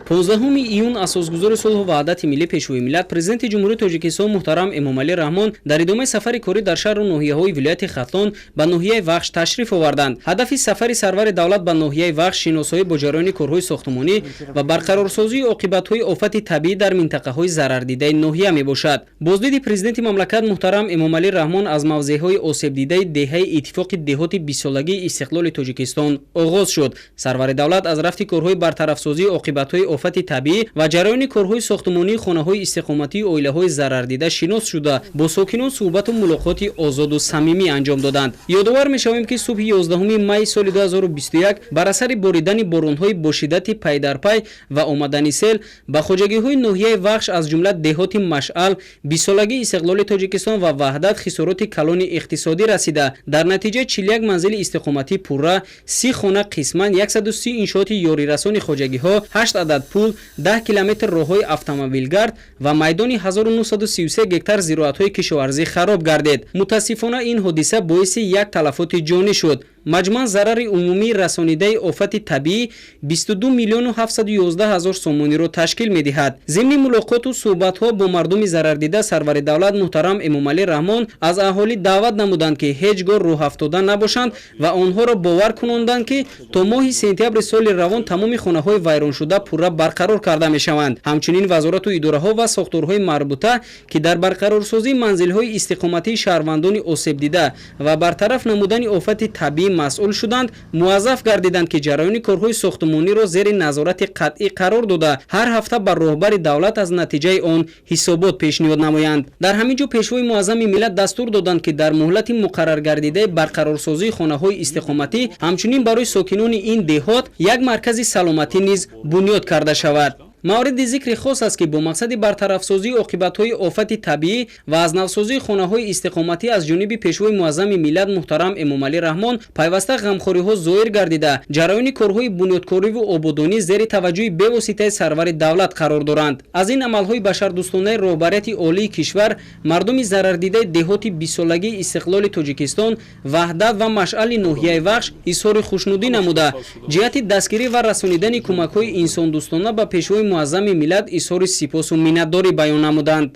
15 июн асосгузори сулҳу ваҳдати миллӣ, Пешвои миллат, Президенти Ҷумҳурии Тоҷикистон муҳтарам Эмомалӣ Раҳмон дар идомаи сафари корӣ дар шаҳру ноҳияҳои вилояти Хатлон ба ноҳияи Вахш ташриф оварданд. Ҳадафи сафари сарвари давлат ба ноҳияи Вахш шиносоӣ бо ҷараёни корҳои сохтмонӣ ва барқарорсозии оқибатҳои офати табиӣ дар минтақаҳои зарардидаи ноҳия мебошад. Боздиди президенти мамлакат муҳтарам Эмомалӣ Раҳмон аз мавзеъҳои осебдидаи деҳаи Иттифоқи деҳоти 20-солагии истиқлоли Тоҷикистон оғоз шуд. Сарвари давлат аз рафти корҳои бартарафсозии оқибатҳои офати табиӣ ва ҷараёни корҳои сохтмонии хонаҳои истиқоматии оилаҳои зарардида шинос шуда, бо сокинон суҳбату мулоқоти озоду самимӣ анҷом доданд. Ёдовар мешавем, ки субҳи 11 майи соли 2021 бар асари боридани боронҳои бо шиддати пайдарпай ва омадани сел ба хоҷагиҳои ноҳияи Вахш, аз ҷумла деҳоти Машъал, 20-солагии истиқлоли Тоҷикистон ва Ваҳдат хисороти калони иқтисодӣ расида, дар натиҷа 41 манзили истиқоматӣ пурра, 30 хона қисман, 130 иншооти ёрирасони хоҷагиҳо, 8 адад пул, 10 километр роҳҳои автомобилгард ва майдони 1933 гектар зироатҳои кишоварзӣ хароб гардид. Мутаассифона, ин ҳодиса боиси як талафоти ҷонӣ шуд. Маҷмӯан зарари умумии расонидаи офати табиӣ 22 миллиону 711 ҳазор сомониро ташкил медиҳад. Зимни мулоқоту суҳбатҳо бо мардуми зарардида сарвари давлат муҳтарам Эмомалӣ Раҳмон аз аҳолӣ даъват намуданд, ки ҳеҷ гоҳ рӯҳафтода набошанд ва онҳоро бовар кунонданд, ки то моҳи сентябри соли равон тамоми хонаҳои вайроншуда пурра барқарор карда мешаванд. Ҳамчунин вазорату идораҳо ва сохторҳои марбута, ки дар барқарорсозии манзилҳои истиқоматии шаҳрвандони осебдида ва бартараф намудани офати табиӣ масъул шуданд, муваззаф гардиданд, ки ҷараёни корҳои сохтмониро зери назорати қатъӣ қарор дода, ҳар ҳафта ба роҳбари давлат аз натиҷаи он ҳисобот пешниҳод намоянд. Дар ҳамин ҷо Пешвои муаззами миллат дастур доданд, ки дар муҳлати муқарраргардидаи барқарорсозии хонаҳои истиқоматӣ ҳамчунин барои сокинони ин деҳот як маркази саломатӣ низ бунёд карда шавад. Мавриди зикри хос аст, ки бо мақсади бартарафсозии оқибатҳои офати табиӣ ва аз навсозии хонаҳои истиқоматӣ аз ҷониби Пешвои муаззами миллат муҳтарам Эмомалӣ Раҳмон пайваста ғамхориҳо зоҳир гардида, ҷараёни корҳои бунёдкориву ободонӣ зери таваҷҷӯҳи бевоситаи сарвари давлат қарор доранд. Аз ин амалҳои башардӯстонаи роҳбарияти олии кишвар мардуми зарардидаи деҳоти 20-солагии истиқлоли Тоҷикистон, Ваҳдат ва Машъали ноҳияи Вахш изҳори хушнудӣ намуда, ҷиҳати дастгирӣ ва расонидани кӯмакҳои инсондӯстона ба Пешвои муаззами миллат изҳори сипосу миннатдорӣ баён намуданд.